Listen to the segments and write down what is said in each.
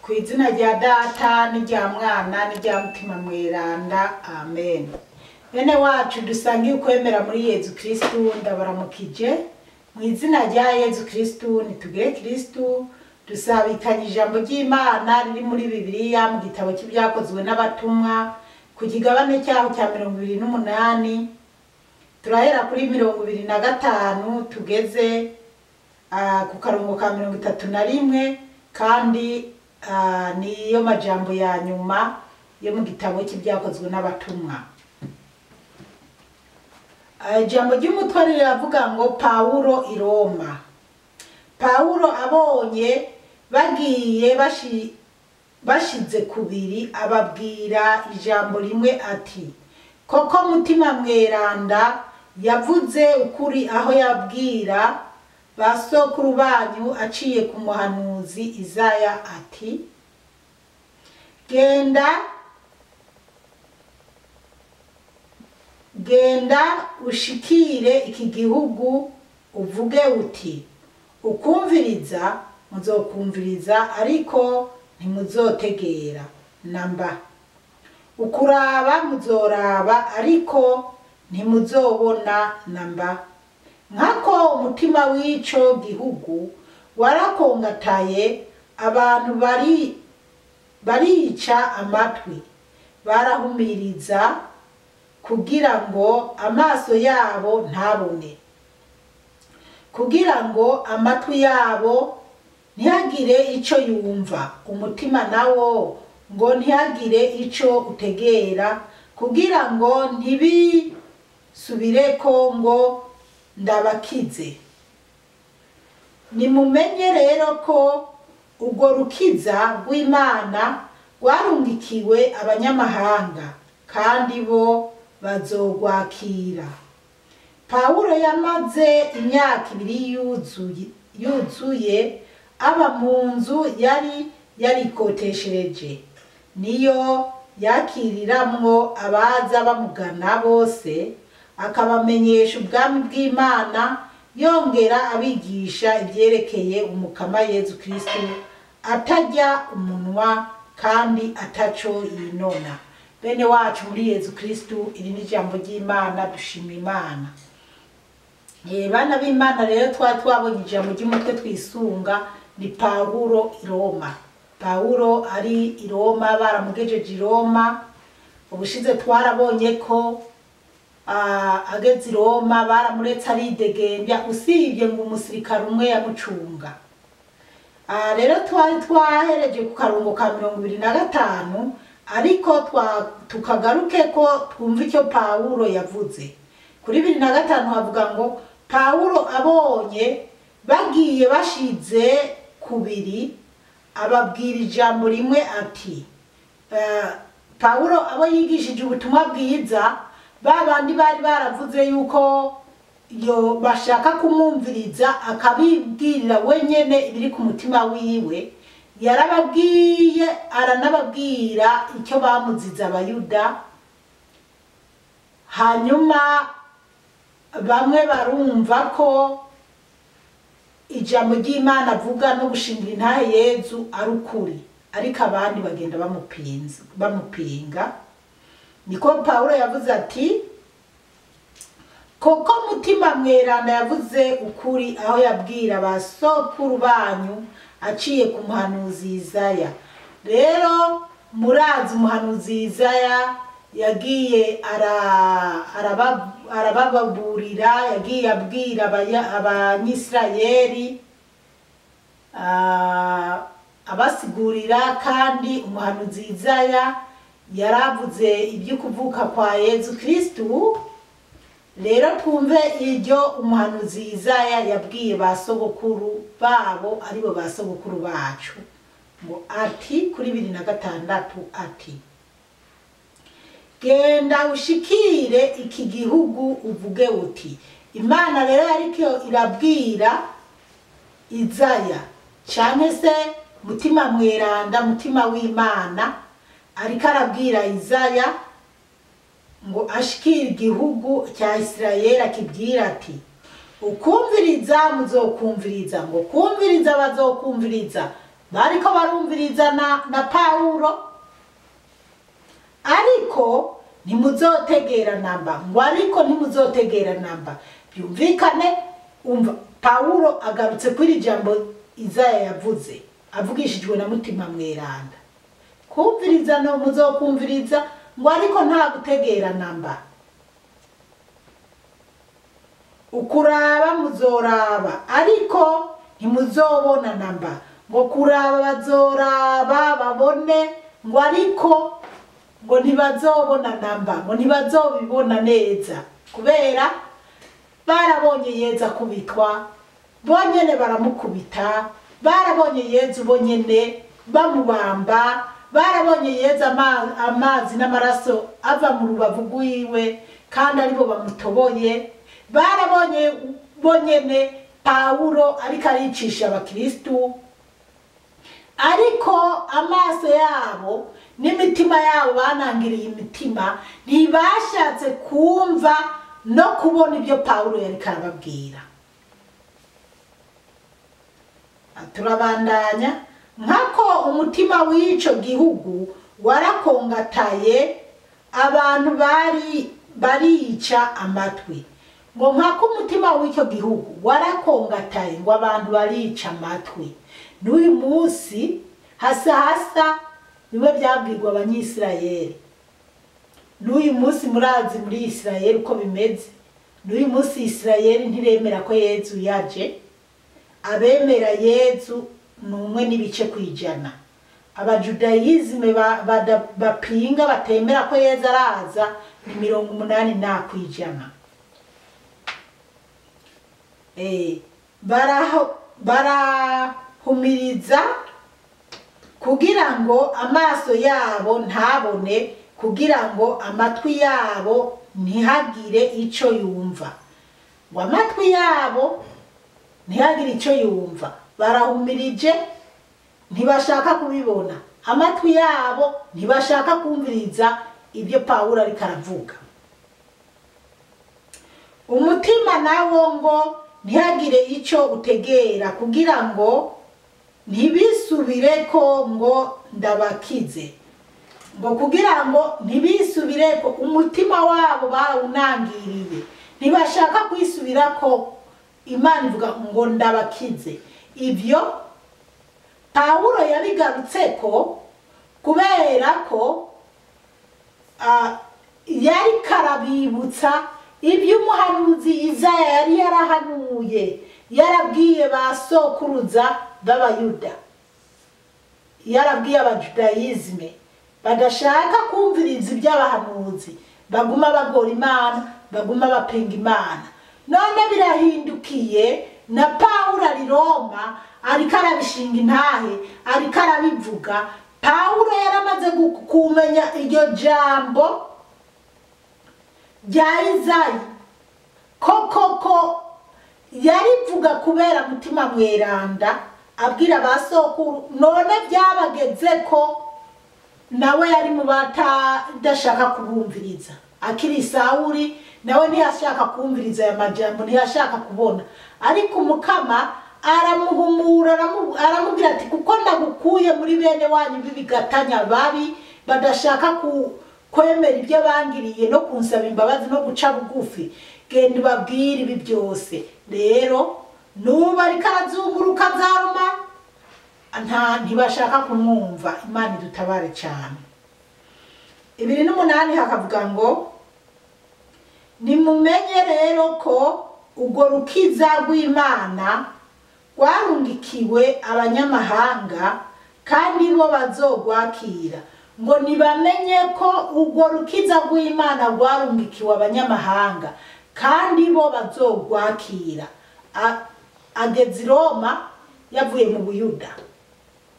Ku izina rya Data n'irya Mwana n'irya Mutima Mweranda, amen. Bene wacu dusangiye ukwemera muri Yezu Kristu, ndabaramukije mu izina rya Yezu Kristu. Nitugire Kristu. Dusabikanye ijambo ry'Imana riri muri Bibiliya mu gitabo cy'Ibyakozwe n'Abatumwa, ku kigabane cyaho cya 28. Turahera kuri 25 tugeze ku karongo ka 31, kandi niyo majambo ya nyuma yo mu gitabo cy'Ibyakozwe n'Abatumwa. Ijambo ry'umutwe riravuga ngo Pawulo i Roma. Pawulo abonye bagiye bashize kubiri, ababwira ijambo rimwe ati: "Koko Mutima Mweranda yavuze ukuri aho yabwira ba sokuru banyu aciye ku muhanuzi Izaya ati: Genda, genda ushikire iki gihugu, uvuge uti: Ukumviriza muzokumviriza, ariko ntimuzotegera namba; ukuraba muzoraba, ariko ntimuzobona namba. Nkako umutima w'ico gihugu warakongataye, abantu bari barica amatwi, barahumiriza kugira ngo amaso yabo ntabone, kugira ngo amatwi yabo ntihagire ico yumva, umutima nawo ngo ntihagire ico utegera, kugira ngo ntibisubireko ngo ndabakize. Nimumenye rero ko urwo rukiza rw'Imana rwarungikiwe abanyamahanga, kandi bo bazogwakira." Pawulo yamaze imyaka 2 yuzuye aba mu nzu yari yarikoteshereje, niyo yakiriramwo abaza bamugana bose, akabamenyesha ubwami bw'Imana, yongera abigisha ibyerekeye Umukama Yezu Kristu, atarya umunwa kandi ataco yinona. Bene wacu muri Yezu Kristu, iri ni ijambo ry'Imana, dushima Imana. Bana b'Imana, rero twari twabonye ijambo ry'umutwe twisunga ni Pawulo i Roma. Pawulo ari i Roma, baramugejeje i Roma. Ubushize twarabonye ko ageze i Roma baramuretse aridegembya, usibye ngo umusirikare umwe yamucunga. Rero twari twahereje ku karongo ka 25, ariko tukagaruke ko twumva icyo Pawulo yavuze. Kuri 25 havuga ngo Pawulo abonye bagiye bashize kubiri, ababwira ijambo rimwe ati: Pawulo abo yigishije ubutumwa bwiza, babandi bari baravuze yuko yo bashaka kumwumviriza akabibwirira wenyene ibiri ku mutima wiwe, yarababwiye, aranababwira icyo bamuziza Abayuda. Hanyuma bamwe barumva ko ijambo ry'Imana avuga no gushingira intahe Yezu ari ukuri, ariko abandi bagenda bamupinga. Niko Pawulo yavuze ati: "Koko Mutima Mweranda yavuze ukuri aho yabwira ba sokuru banyu aciye ku muhanuzi Izaya." Rero murazi umuhanuzi Izaya yagiye arababurira, yagiye abwira Abanyisirayeli, abasigurira. Kandi umuhanuzi Izaya yaravuze iby'ukuvuka kwa Yezu Kristu. Rero twumve iryo umuhanuzi Izaya yabwiye ba sogokuru babo, aribo ba sogokuru bacu, ngo ati kuri 26 ati: "Genda ushikire iki gihugu, uvuge uti." Imana rero yariko irabwira Izaya, canke se Mutima Mweranda, Mutima w'Imana ariko arabwira Izaya ngo ashikire igihugu cya Isirayeli, akibwira ati: "Ukumviriza muzokumviriza", ngo kumviriza bazokumviriza. Bariko barumviriza na Pawulo, ariko ntimuzotegera namba, ngo ariko ntimuzotegera namba. Byumvikane, umva Pawulo agarutse kuri ijambo Izaya yavuze avugishijwe na Mutima Mweranda. Kumviriza no muzokumviriza, ngo ariko nta gutegera namba. Ukuraba muzoraba, ariko ntimuzobona namba. Ngo kuraba bazoraba babone, ngo ariko ngo ntibazobona namba, ngo ntibazobibona neza, kubera barabonye Yezu akubitwa, bonyene baramukubita, barabonye Yezu bonyene bamubamba, barabonye Yezu amazi n'amaraso ava mu rubavu rwiwe kandi aribo bamutoboye, barabonye bonyene Pawulo ariko aricisha abakristu, ariko amaso yabo n'imitima yabo banangiriye imitima, ntibashatse kumva no kubona ibyo Pawulo yariko arababwira. Turabandanya, nkako umutima w'ico gihugu warakongataye, abantu bari barica amatwi. Ngo nkako umutima w'icyo gihugu warakongataye, ngo abantu barica amatwi. N'uyu munsi hasa hasa bimwe byabwirwa abanyisirayeli. N'uyu munsi murazi muri Isirayeli uko bimeze. N'uyu munsi Isirayeli ntiremera ko Yezu yaje. Abemera Yezu ni 1.5%. Abajudayizme bapinga batemera ko Yezu araza ni 80%. Barahumiriza kugira ngo amaso yabo ntabone, kugira ngo amatwi yabo ntihagire ico yumva. Ngo amatwi yabo ntihagire ico yumva, barahumirije, ntibashaka kubibona, amatwi yabo ntibashaka kumviriza ibyo Pawulo ariko aravuga. Umutima nawo ngo ntihagire ico utegera, kugira ngo ntibisubireko ngo ndabakize. Ngo kugira ngo ntibisubireko, umutima wabo barawunangiriye, ntibashaka kwisubirako. Imana ivuga ngo ndabakize. Ivyo Pawulo yabigarutseko kubera ko yari karabibutsa ibyo umuhanuzi Izaya yari yarahanuye, yarabwiye ba sokuruza b'Abayuda, yarabwiye abajudayizme badashaka kumviriza iby'abahanuzi, baguma bagora Imana, baguma bapinga Imana. None birahindukiye, na Pawulo ari Roma ariko arabishinga intahe, ariko arabivuga. Pawulo yaramaze kumenya iryo jambo rya Izayi, koko yarivuga kubera Mutima Mweranda abwira ba sokuru. None byabageze ko nawe yari mu batadashaka kubumviriza, akiri Sawuli nawe ntiyashaka kumviriza aya majambo, ntiyashaka kubona, ariko Umukama aramuhumura, aramubwira ati kuko nagukuye muri bene wanyu b'ibigatanya babi badashaka kwemera ibyo bangiriye no kunsaba imbabazi no guca bugufi, genda ubabwire ibi byose. Rero nuba ariko arazunguruka za Roma, ntibashaka kumwumva. Imana idutabare cyane. 28 hakavuga ngo nimumenye rero ko urwo rukiza rw'Imana rwarungikiwe abanyamahanga, kandi bo bazogwakira. Ngo nibamenye ko urwo rukiza rw'Imana rwarungikiwe abanyamahanga, kandi bo bazogwakira. Ageze i Roma yavuye mu Buyuda,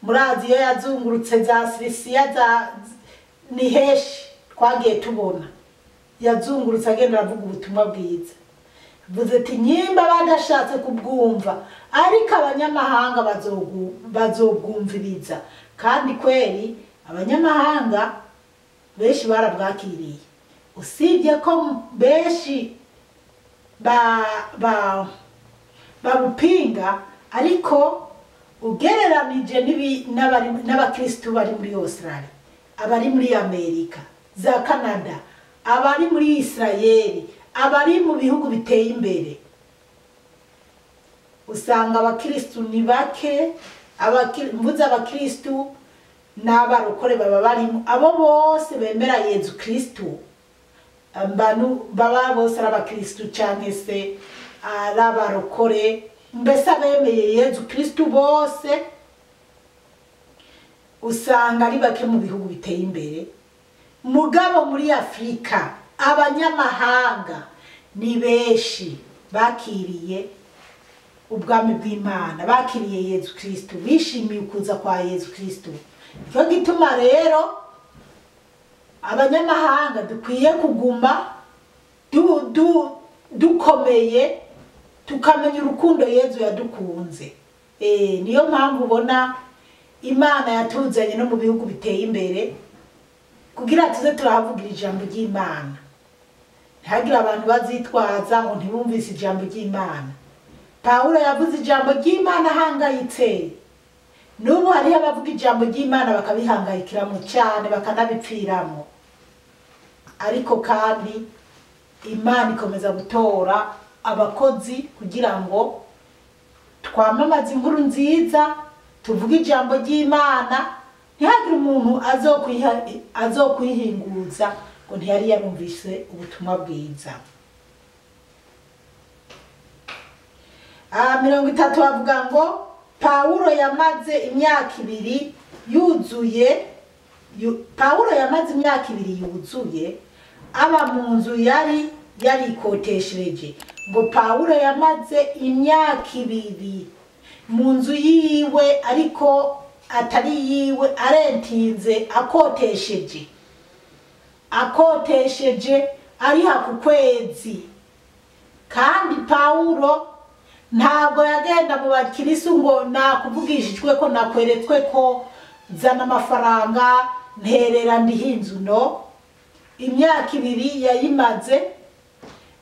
murazi iyo yazungurutse za Sirisiya za ni heshi twagiye tubona, yazungurutse agenda aravuga ubutumwa bwiza. Vuze ati nyimba badashatse kubwumva, ariko abanyamahanga bazobwumviriza. Kandi kweri abanyamahanga benshi barabwakiriye, usibye ko benshi babupinga, ariko Ugereranije n'abakristu bari muri Australia, abari muri Amerika, za Canada, abari muri Israeli, abari mu bihugu biteye imbere, usanga abakristu ni bake. Mvuze abakristu n'abarokore baba barimo, abo bose bemera Yezu Kristu, baba bose ari abakristu canke se ari abarokore, mbese abemeye Yezu Kristu bose usanga ari bake mu bihugu biteye imbere. Mugabo muri Afrika abanyamahanga ni benshi bakiriye ubwami bw'Imana, bakiriye Yezu Kristu, bishimiye ukuza kwa Yezu Kristu. Nicyo gituma rero abanyamahanga dukwiye kuguma dukomeye, tukamenya urukundo Yezu yadukunze. Niyo mpamvu ubona Imana yatuzanye no mu bihugu biteye imbere kugira tuze turahavugira ijambo ry'Imana, ntihagire abantu bazitwaza ngo ntibumvise ijambo ry'Imana. Pawulo yavuze ijambo ry'Imana ahangayitse. N'ubu hariho abavuga ijambo ry'Imana bakabihangayikiramo cyane, bakanabipfiramo. Ariko kandi Imana ikomeza gutora abakozi kugira ngo twamamaze inkuru nziza, tuvuge ijambo ry'Imana, ntihagire umuntu azokwihinguza ngo ntiyari yarumvise ubutumwa bwiza. 30 bavuga ngo Pawulo yamaze imyaka 2 yuzuye, Pawulo yamaze imyaka 2 yuzuye aba mu nzu yari yarikoteshereje. Ngo Pawulo yamaze imyaka 2 mu nzu yiwe, ariko atari yiwe, arentinze, akotesheje ariha ku kwezi. Kandi Pawulo ntabwo yagenda mu bakirisu ngo nakuvugishijwe ko nakweretswe ko zana amafaranga nterera ndihinzu. No, imyaka 2 yayimaze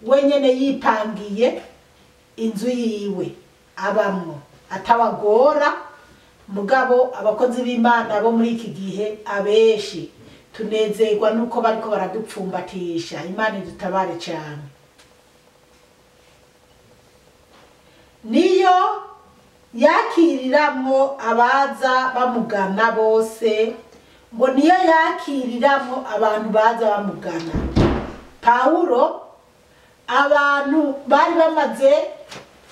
wenyene yipangiye inzu yiwe abamwo, atabagora. Mugabo abakozi b'Imana bo muri iki gihe abeshi tunezerwa nuko bariko baradupfumbatisha. Imana idutabare cyane. Niyo yakiriramwo abaza bamugana bose, ngo niyo yakiriramwo abantu baza bamugana. Pawulo abantu bari bamaze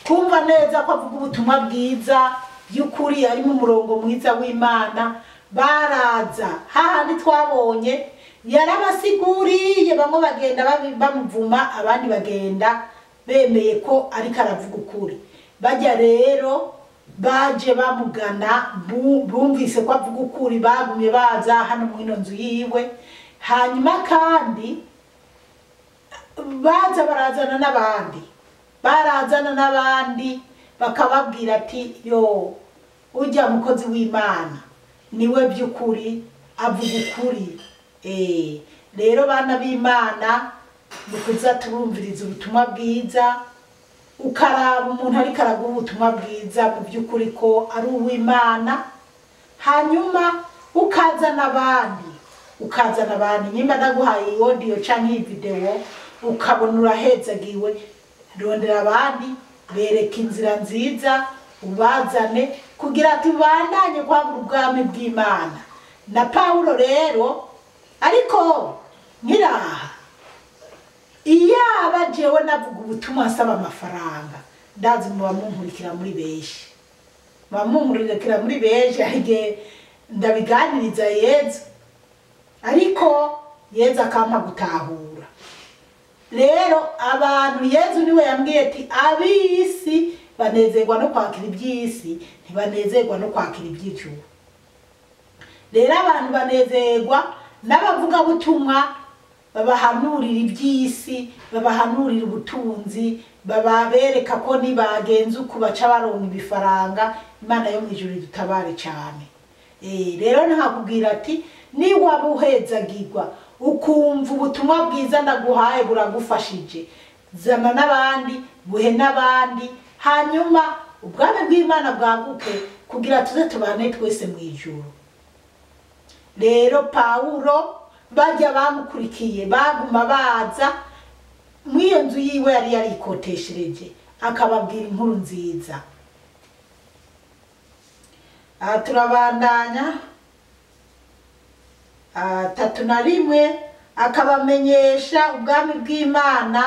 kumva neza ko avuga ubutumwa bwiza by'ukuri, ari mu murongo mwiza w'Imana, baraza hahandi twabonye yarabasiguriye, bamwe bagenda bamuvuma, abandi bagenda bemeye ko ariko aravuga ukuri. Bajya rero baje bamugana, bumvise ko avuga ukuri, bagumye baza hano mu ino nzu yiwe. Hanyuma kandi baza barazana n'abandi, barazana n'abandi bakababwira ati yo ujya mukozi w'Imana niwe by'ukuri avuga ukuri. Rero bana b'Imana, mukuza turumviriza ubutumwa bwiza, ukaraba umuntu ariko araguha ubutumwa bwiza mu by'ukuri ko ari uw'Imana, hanyuma ukazana abandi, ukazana abandi. Nyimba ndaguhaye audio canke video ukabona urahezagiwe, rondera abandi, bereka inzira nziza, ubazane kugira tubandanye kwagura ubwami bw'Imana. Na Pawulo rero ariko nkiraha, iyaba jewe navuga ubutumwa nsaba amafaranga, ndazi muba munkurikira muri benshi, muba munkurikira muri benshi. Arige ndabiganiriza Yezu, ariko Yezu akampa gutahura. Rero abantu Yezu niwe yambwiye ati ab'isi banezerwa no kwakira iby'isi, ntibanezerwa no kwakira iby'ijuru. Rero abantu banezerwa n'abavuga butumwa babahanurira iby'isi, babahanurira ubutunzi, bababereka ko nibagenza uku baca baronka ibifaranga. Imana yo mu ijuru idutabare cyane. Rero ntakubwira ati niwaba uhezagirwa ukumva ubutumwa bwiza ndaguhaye buragufashije, zana n'abandi, buhe n'abandi, hanyuma ubwami bw'Imana bwaguke kugira tuze tubane twese mu ijuru. Rero Pawulo bajya bamukurikiye baguma baza mw'iyo nzu yiwe yari yarikoteshereje, akababwira inkuru nziza. Turabandanya 31, akabamenyesha ubwami bw'Imana,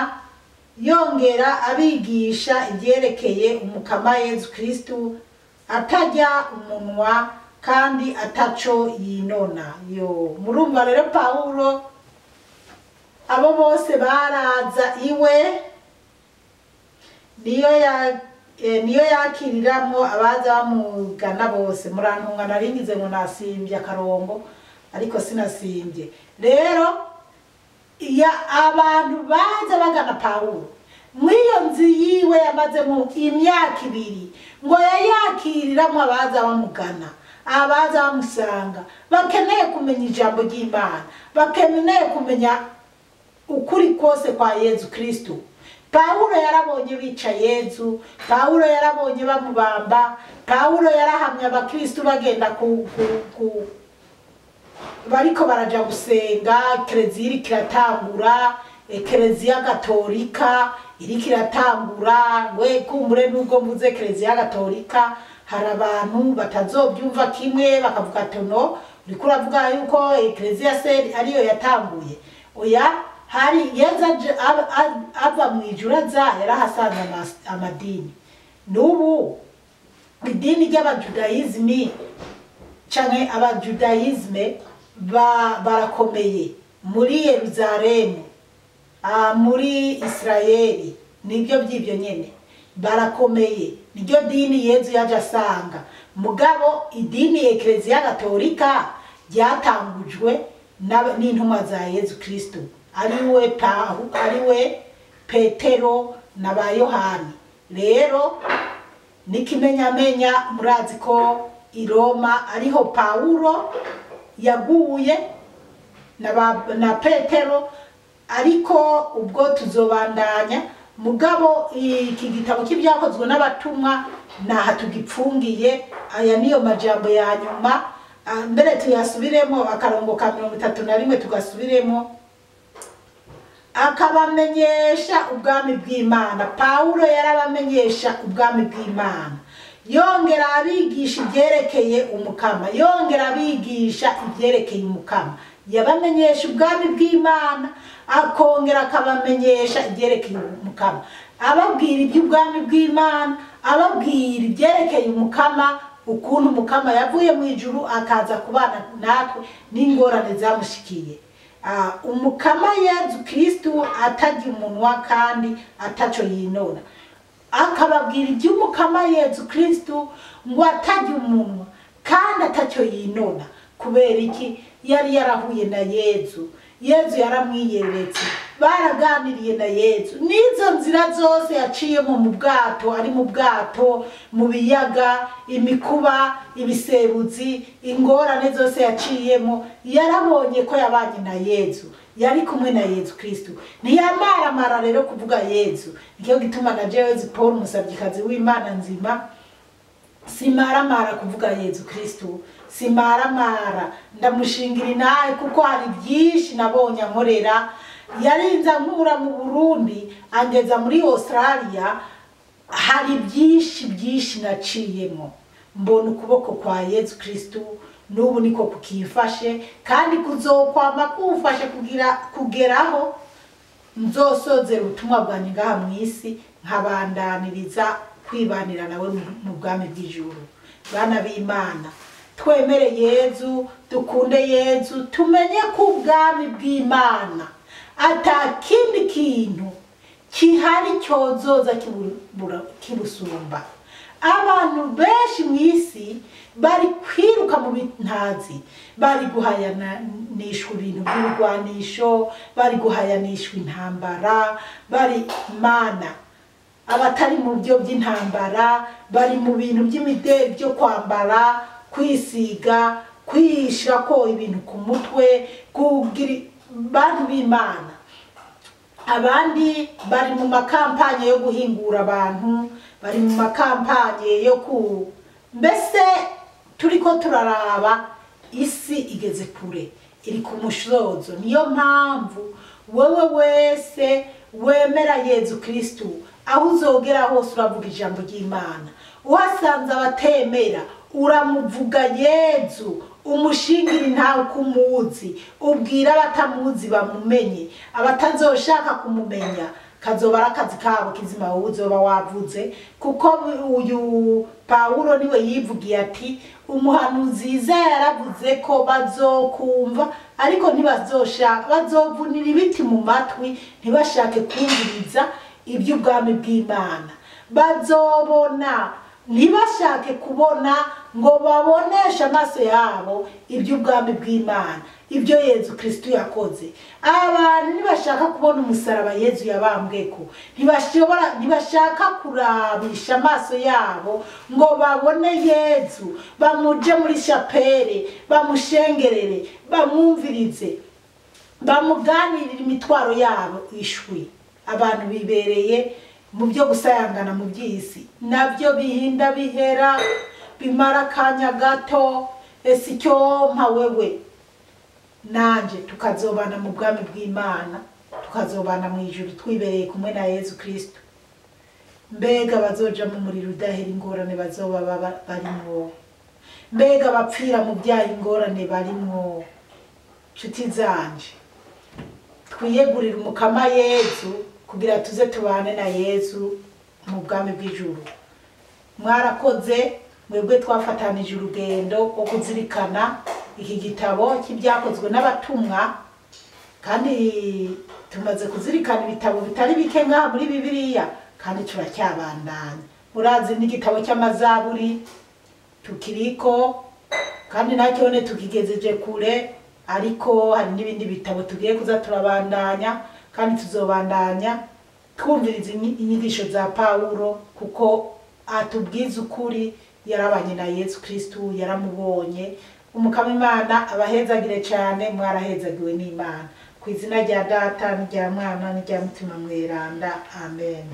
yongera abigisha ibyerekeye umukama Yezu Kristu, atajya umunwa kandi ataco yinona. Yo murumva rero Pawulo abo bose baraza iwe, niyo yakiriramwo abaza bamugana bose. Murantunga naringize ngo nasimbye akarongo, ariko sinasimbye. Rero ya abantu baza bagana Pawulo mw'iyo nzu yiwe yamazemo imyaka 2, ngo yayakiriramwo abaza bamugana, abaza bamusanga, bakeneye kumenya ijambo ry'Imana, bakeneye kumenya ukuri kose kwa Yezu Kristu. Pawulo yarabonye bica Yezu, Pawulo yarabonye bamubamba, Pawulo yarahamya abakristu bagenda ku bariko baraja gusenga. Ekereziya iriko iratangura, Ekereziya Gatolika iriko iratangura. We kumbure nubwo mvuze Ekereziya Gatolika, hari abantu batazobyumva kimwe bakavuga ati no, uriko uravuga yuko Ekereziya se ariyo yatanguye. Oya, hari Yezu ava mu ijuru aza yarahasanze amadini. N'ubu idini ry'abajudayizmi canke abajudayizme barakomeye muri Yeruzalemu, muri Israeli, nibyo by'ibyo nyene barakomeye, niryo dini Yezu yaje asanga. Mugabo idini Ekereziya Gatolika ryatangujwe n'intumwa za Yezu Kristu, ariwe ariwe Petero na ba Yohani. Rero n'ikimenyamenya murazi ko i Roma ariho Pawulo yaguye na Petero, ariko ubwo tuzobandanya. Mugabo iki gitabo cy'ibyakozwe n'abatumwa naha tugipfungiye. Aya niyo majambo ya nyuma, mbere tuyasubiremo akarongo ka 31 tugasubiremo. Akabamenyesha ubwami bw'Imana. Pawulo yarabamenyesha ubwami bw'Imana, yongera abigisha ibyerekeye umukama, yongera abigisha ibyerekeye umukama. Yabamenyesha ubwami bw'Imana, akongera akabamenyesha ibyerekeye umukama, ababwira iby'ubwami bw'Imana, ababwira ibyerekeye umukama, ukuntu umukama yavuye mu ijuru akaza kubana natwe n'ingorane zamushikiye. Umukama Yezu Kristu atajya umunwa kandi ataco yinona. Akababwira iby'umukama Yezu Kristu ngo atajya umunwa kandi ataco yinona. Kubera iki? Yari yarahuye na Yezu, Yezu yaramwiyeretse, baraganiriye na Yezu. N'izo nzira zose yaciyemo mu bwato, ari mu bwato, mu biyaga, imikuba, ibisebuzi, ingorane zose yaciyemo, yarabonye ko yabanye na Yezu, yari kumwe na Yezu Kristu. Ntiyamaramara rero kuvuga Yezu. Nicyo gituma na jewe Paul umusavyikazi w'Imana nzima simaramara kuvuga Yezu Kristu, simaramara, ndamushingira inaye kuko hari byinshi nabonye ankorera. Yarinze ankura mu Burundi angeza muri Australia, hari byinshi byinshi naciyemo, mbona ukuboko kwa Yezu Kristu n'ubu niko kukifashe, kandi kuzokwama kumfashe kugeraho nzosozera ubutumwa bwanjye ngaha mu isi, nkabandaniriza kwibanira nawe mu bwami bw'ijuru. Bana b'Imana, twemere Yezu, dukunde Yezu, tumenye ko ubwami bw'Imana ata kindi kintu kihari cyozoza kibusumba. Abantu benshi mu isi bari kwiruka mu bintazi, bari guhayanishwa ibintu by'ibigwanisho, bari guhayanishwa intambara, bari mana abatari mu byo by'intambara, bari mu bintu by'imideli byo kwambara, kwisiga, kwisha ko ibintu ku mutwe, kugira bantu b'Imana. Abandi bari mu makampanye yo guhingura abantu, bari mu makampanye yo ku Mbese turiko turaraba isi igeze kure, iri ku musozo. Niyo mpamvu wewe wese wemera Yezu Kristu, aho uzogera hose uravuga ijambo ry'Imana. Uhasanze abatemera uramuvuga Yezu, umushingira ntawe kumuzi, ubwira abatamuzi bamumenye, abatazoshaka kumumenya kazoba ari akazi kabo kizima wowe uzoba wavuze. Kuko uyu Pawulo niwe yivugiye ati umuhanuzi Yesaya yaravuze ko bazokumva ariko ntibazoshaka, bazovunira ibiti mu matwi ntibashake kumviriza iby'ubwami bw'Imana, bazobona ntibashake kubona ngo baboneshe amaso yabo iby'ubwami bw'Imana, ibyo Yezu Kristu yakoze. Abantu ntibashaka kubona umusaraba Yezu yabambweko, ntibashaka kurabisha amaso yabo ngo babone Yezu, bamuje muri shapere, bamushengerere, bamwumvirize, bamuganirire imitwaro yabo ishwi. Abantu bibereye mu byo gusayangana mu by'isi, nabyo bihinda bihera, bimara akanya gato. Ese icyo mpa wewe nanje tukazobana mu bwami bw'Imana, tukazobana mu ijuru twibereye kumwe na Yezu Kristu. Mbega bazoja mu muriro udahera ingorane bazoba barimwo, mbega bapfira mu byaha ingorane barimwo. Nshuti zanje, twiyegurire umukama Yezu kugira tuze tubane na Yezu mu bwami bw'ijuru. Mwarakoze mwebwe twafatanije urugendo rwo kuzirikana iki gitabo cy'ibyakozwe n'abatumwa, kandi tumaze kuzirikana ibitabo bitari bike ngaha muri Bibiliya, kandi turacyabandanya. Murazi n'igitabo cy'amazaburi tukiriko, kandi nacyone tukigezeje kure, ariko hari n'ibindi bitabo tugiye kuza turabandanya, kandi tuzobandanya twumviriza inyigisho za Pawulo, kuko atubwiza ukuri. Yarabanye na Yezu Kristu, yaramubonye. Umukama Imana abahezagire cyane, mwarahezagiwe n'Imana. Ku izina rya Data n'irya Mwana n'irya Mutima Mweranda, amen.